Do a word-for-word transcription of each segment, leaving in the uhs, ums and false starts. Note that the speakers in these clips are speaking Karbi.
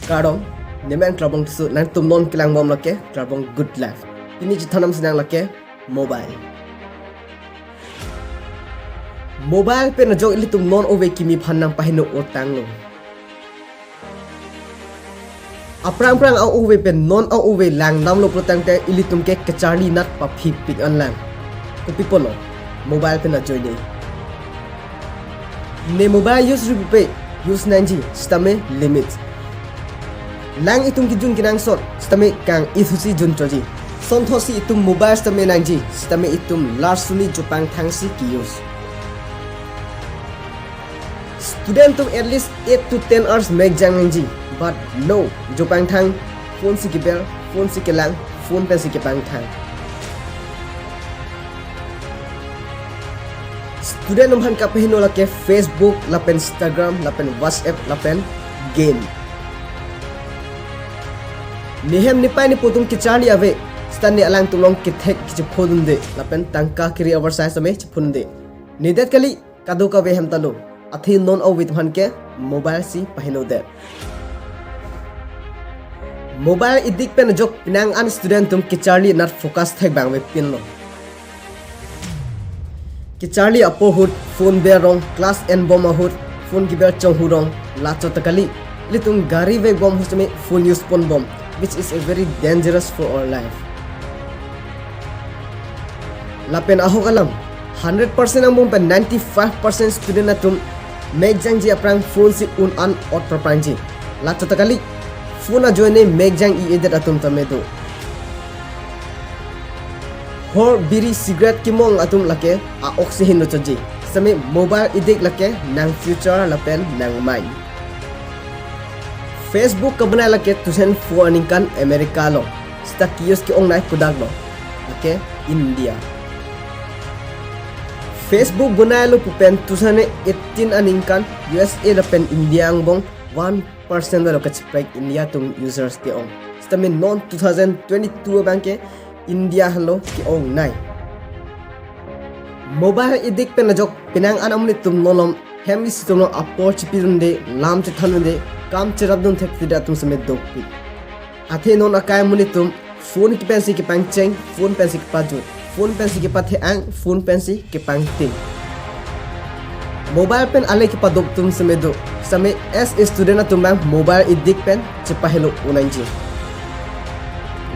Kardom, nemen Krabong Tisso, nangtum non kelang bom lake Krabong Good Life. Pini chethan nangji lake mobile. Mobile pen ajok ilitum non ove kimi aphan nangpaheno otanglo. Aphrang phrang a-ove pen non a-ove langdamlo pulotangte ilitum ke kacharli anat paphipik anlang. Kopi apotlo, mobile pen ajoine. Ne mobile use ri pupe use nangji, sitame limit. Lang itum kejun kenangsot, sitame kang-ithusi junchotji. Sonthosi itum mobile sitame nangji, sitame itum larsuni jopangthangsi ke-use. Student atum at least eight to ten hours mek jang nangji, but no, jopangthang phone si kebel, phone si kelang, phone pensi kepangthang. Student atum aphan kapaheno lake Facebook, lapen Instagram, lapen WhatsApp, lapen game. Nehem nepei nepo atum kacharli ave, sitame alangtum along kethek kachephodunde, lapen tangka kiri oversize ame chephunde. Nedet kali, kadokave hem talo, athe non ove atum aphan ke mobile si pahenodet. Mobile addict pen ajok penang an student atum kacharli anat focus thek abang avepinlo. Kacharli apor ahut phone berong, class enbom ahut phone kebel chonghu rong, lachot ta kali. Ilitum gari vekbom ahut sitame phone use ponbom, which is a very dangerous for our life. Lapen ahok alam, hundred percent angbong pen ninety-five percent student atum mek jangji aphrang phone si un an ot prapangji. Lachot ta kali, phone ajoine mek jang-i-edet atum tame do. Hor biri cigarette kemong atum lake a-oxygen lo chotji. Sitame mobile addict lake nang future lapen nang mind. Facebook kebonai lake two thousand four aningkan America along. Sita ke-use ke-ongnei kodaklo? Lake India. Facebook bonailo pu pen two thousand eighteen aningkan U S A lapen India angbong one percent lo kacheprek India atum users ke-ong. Sitame non two thousand twenty-two abang ke India henlo ke-ongnei. Mobile addict pen ajok penang an amonit atum non along hem isi atum along apor chepidunde, lam chethandunde, kam cherapdun thekthedet atum sitame dopik. Athe non akai amonit atum phone pensi kepangcheng, phone pensi kepajut, phone pensi kepathe-ang, phone pensi kepangting. Mobile pen ale kepadop atum sitame do, sitame as a student atum abang mobile addict pen chepahelo un nangji.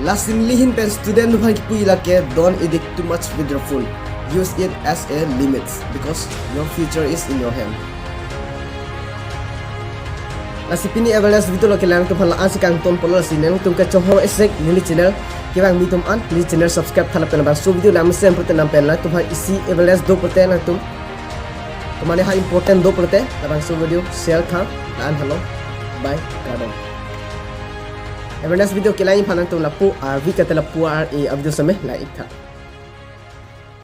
Lasi neli ahin pen student atum aphan kipuji lake, don't addict too much with your phone. Use it as a limits because your future is in your hand. Lasi pini awareness video lo ke nangtum aphan la-ansi kangton polo, lasi nangtum kachonghong esek neli channel kevang mi atum an neli channel subscribe tha lapen labangso video nang mesen pulote nang pen nangtum aphan isi awareness do pulote nangtum komane ha important do pulote labangso video share tha, la-an henlo. Bye, kardom. Awareness video kelang aphan nangtum lapu arvi kate lapu ar-e a-video sitame la-ik tha.